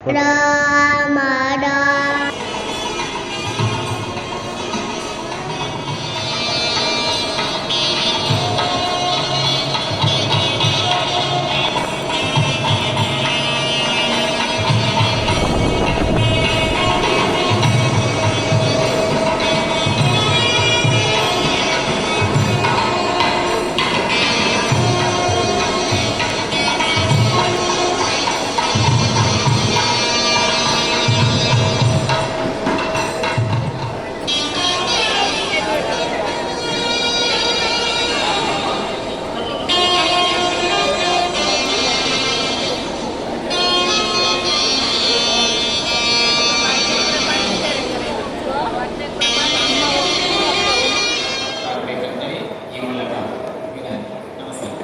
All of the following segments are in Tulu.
ರಾಮ ರಾಮ. ಈ ಮೂಲಕ ವಿನಂತಿ. ನಮಸ್ಕಾರ.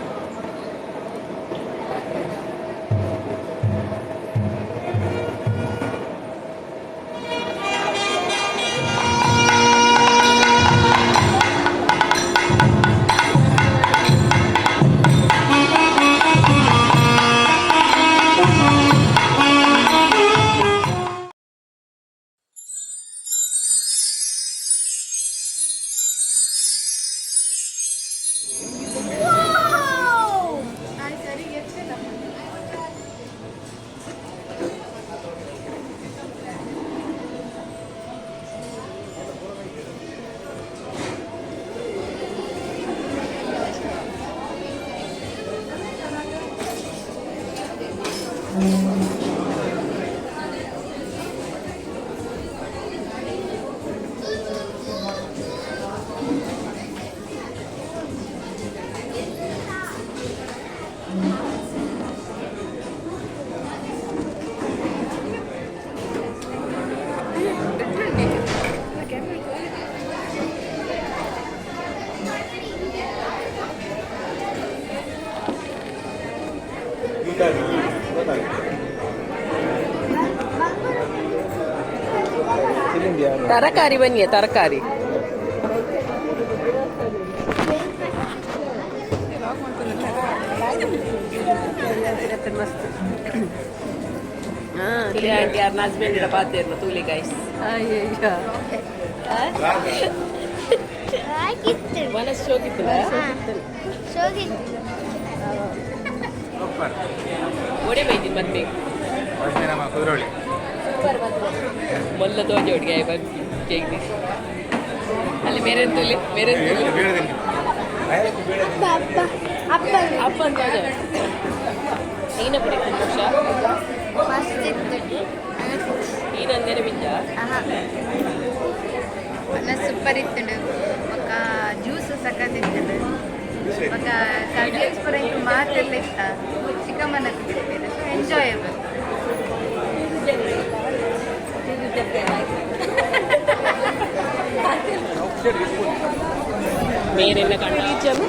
ತರಕಾರಿ ಬನ್ನಿ, ತರಕಾರಿ. ಮಸ್ತ್ ಆಂಟಿ ಯಾರನ್ನ ಹಸ್ಬೆಂಡ್ ಇಡ ಪಾತೇರ್ನ ತೂಲಿ ಗೈಸ್. ಆಗಿತ್ತು. ಮನಸ್ಸು ಶೋಕಿತ್ತು. ಶೋಕಿತ್ತು. ಒಡೆ ಬೈದಿನ ಮದ್ಮೆ. ನಮ್ಮ ಕುದ್ರೋಳಿ. ಮೊಲ್ಲ ತೋಜೆ ಹುಡುಗಿ ಆಯ್ ಬಂದು ಕೇಕ್. ಅಲ್ಲಿ ಬೇರೆ ತೂಲಿ, ಬೇರೆ ತೂಲಿ. ಬೀಳೋದಿಲ್ಲ. ಅಪ್ಪ, ಅಪ್ಪ, ಅಪ್ಪ. ಅಪ್ಪ ಅಂತ ನೀನ ಪುಡಿ ಮೋಕ್ಷ. ಮಸ್ತ್ ಇತ್ತು. ನೀನಂದೇನೆ ಬಿಂಜ. ಎಲ್ಲ ಸೂಪರ್ ಇತ್ತು. ಬೊಕ್ಕ ಜ್ಯೂಸ್ ಸಖತ್ ಇತ್ತು. ಬೊಕ್ಕ ಕಸಿನ್ಸ್ ಪೂರ ಇಂಕ್ ಮಾತೆಲ್ಲ ಇತ್ತ. ಚಿಕ್ಕಮ್ಮನ ಸೊ ಎಂಜಾಯಬಲ್. ಮೇರೆಲ್ಲ ಕಂಡ ಜನ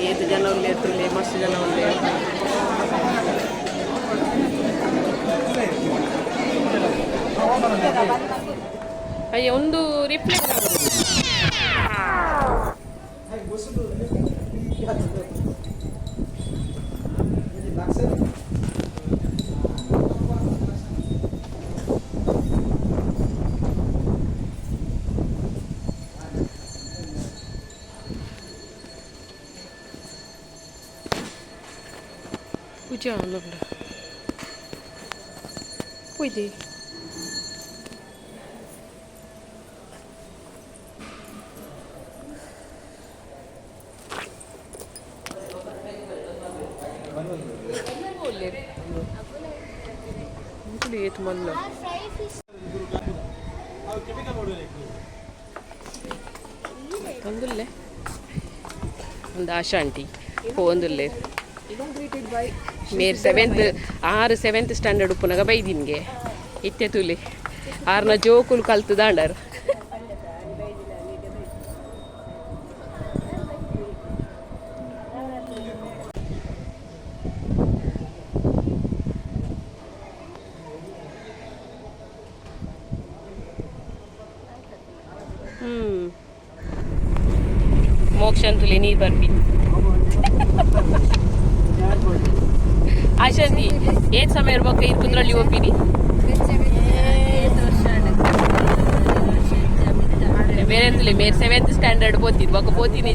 ಏತು ಜನ ಉಲ್ಲೇರ್ ತುಲೆ, ಮಸ್ತ್ ಜನ ಉಲ್ಲೇರ್. ಅಯ್ಯ, ಒಂದು ರಿಪ್ಲೈ. ಪೂಜೆ ಉಂಡು ಪೂಜೆ. ಏತ್ ಮಲ್ಲ. Fry fish. ಒಂದುಲ್ಲೆ ಒಂದು ಆಶಾ ಆಂಟಿ ಒಂದುಲ್ಲೆ. ಮೇರ್ ಸೆವೆಂತ್ ಆರು ಸೆವೆಂತ್ ಸ್ಟ್ಯಾಂಡರ್ಡ್ ಉಪ್ಪುನಗ ಬೈದಿನ್ಗೆ. ಇತ್ತೆ ತುಲಿ ಆರ್ನ ಜೋಕುಲು ಕಲ್ತು ದಾಂಡರ್. ಮೋಕ್ಷ ಅಂತುಲೆ ನೀರು ಬರ್ಪಿ. ಆಶಾಂತಿ ಏತ್ ಸಮಯ ಇರ್ಬೇಕು ಇದು ಕುದ್ರಳ್ಳಿ ಒಪ್ಪಿನಿ? ಬೇರೆ ಎಂತಲೇ ಮೇರೆ ಸೆವೆಂತ್ ಸ್ಟ್ಯಾಂಡರ್ಡ್ ಪೋತಿದ್ ಬೊಕ್ಕ ಪೋತಿನಿ.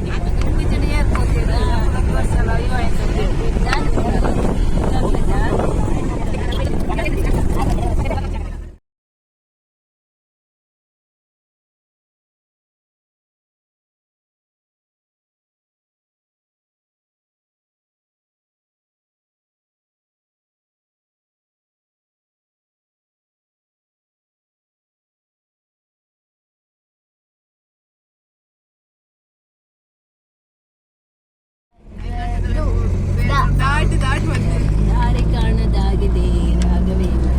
ದಾಟಿ ದಾಟಿ ಬಂದೆ. ದಾರಿ ಕಾಣದಾಗಿದೆ ರಾಘವೇಂದ್ರ.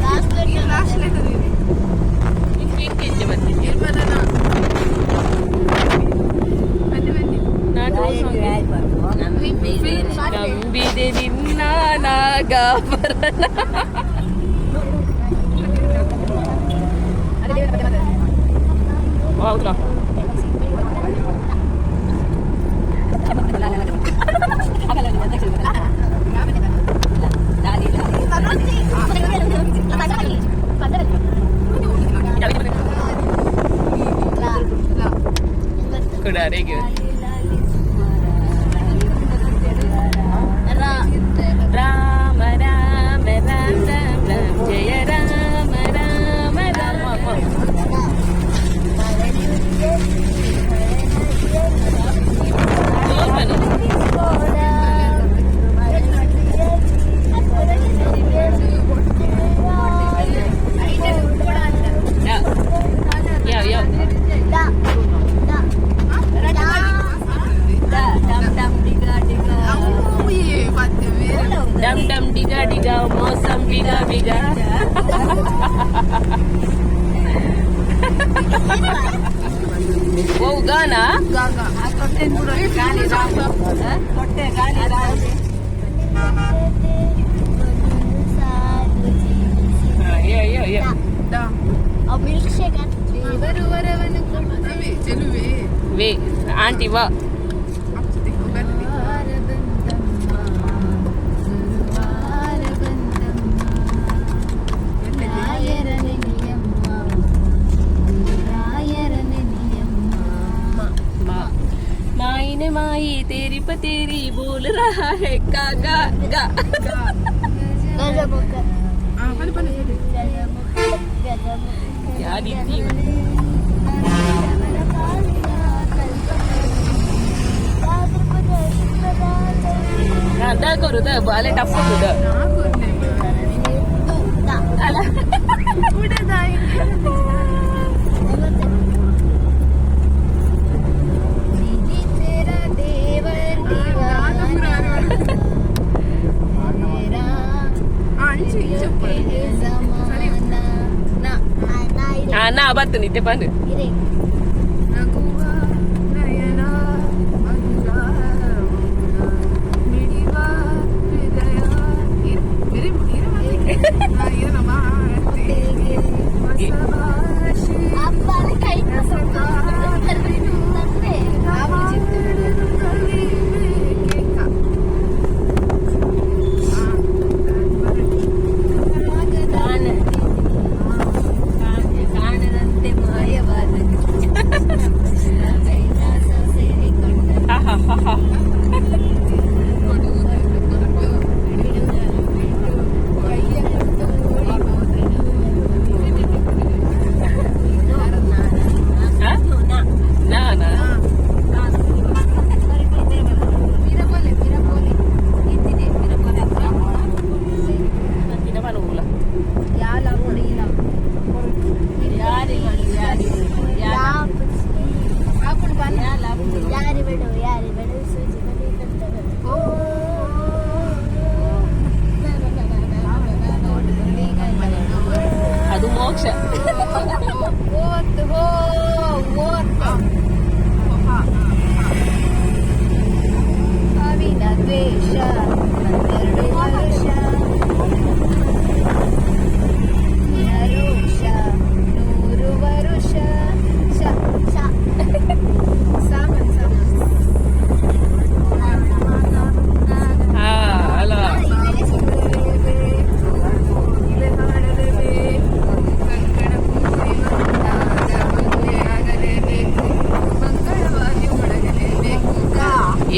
ಲಾಸ್ಟ್ ಲೆಟರ್ ಇದೆ. ಇಂಚೆ ಬರ್ತಿದ್ದೆ. ಬನ್ನಿ ಬನ್ನಿ. ನಾಟು ನಂಬಿದೆ ನಿನ್ನ ನಾಗಾಭರಣ. ಹೌದಾ? ಕುಡಾರಿಗೆ. ರಾಮ ರಾಮ ರಾಮ ರಾಮ ರಾಮ ಜಯ ರಾಮ ರಾಮ ರಾಮ. ಯಾವ ಯಾವ? ಅವು ಏ ಮತ್ತೆ ಬೇರೆ. ಡಮ್ ಡಮ್ ಡಿಗ ಡಿಗ ಮೋಸಂ ಬಿಗ ಬಿಗ. ಓ ಗಾನಾ. ಗಾಗ ಡಾ. Milk shake. ಬರುವರವನು ಕೊಟ್ಟವೆ ಚೆಲುವೆ. ವೇ ಆಂಟಿ ವಾ. ಅಪ್ಸತಿ ಬರ್ಲಿ. माई ने माई तेरी पतेरी बोल रहा है का गा गा. ಗಜಮುಖ. ಹಾ, ಬನ್ನಿ ಬನ್ನಿ. ಗಜಮುಖ ಗಜಮುಖ. ಯಾರಿದ್ದೀ? The ಕರು the ಬಾಲೆ ಟಫ್ the. ಅಲ್ಲ. ಹಾ ನಾ ಬತ್ತು ನಿದ್ದೆ ಬಂದು. ನಗುವ ನಯನ ಮಧುರ ಮಿಡಿವ ಹೃದಯ ಇರು ಇರು ಇರು ಮಾತೆ ಬಸವ ಶ್ರೀ ಕಾಣದಂತೆ ಮಾಯವಾದ.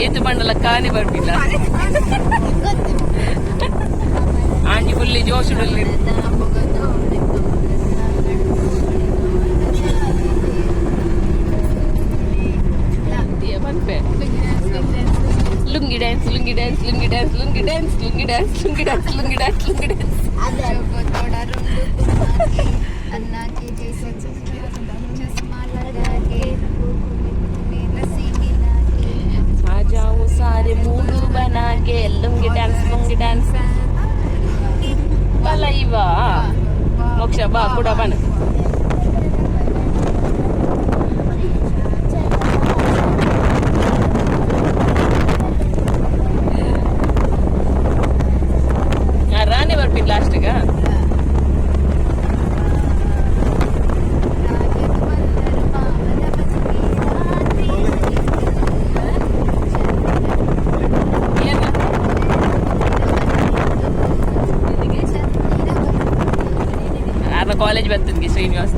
ಏತು ಬಂಡಲ ಕಾನೆ ಬರ್ಪಿಲ್ಲ. ಆಂಜಿ ಫುಲ್ಲಿ ಜೋಶುಡಲ್ಲಿ. ಪನ್ಪೆ lungi dance, lungi dance, lungi dance, lungi dance, lungi dance, lungi dance, lungi dance, lungi dance. अन्ना के जैसे चश्मा लगा के लस्सी मिला के आ जाओ सारे मूड बना के, लुंगी ಡ್ಯಾನ್ಸ್, ಲುಂಗಿ ಡ್ಯಾನ್ಸ್. ಬಲ ಇವ ಮೋಕ್ಷ ಬಾ ಕೂಡ ಬನ. ರಾಣಿ ಬರ್ಪಿನ್ ಲಾಸ್ಟ್ಗ. ಏನ? ಆರ್ನ ಕಾಲೇಜ್ ಬರ್ತದೆ ಶ್ರೀನಿವಾಸ್.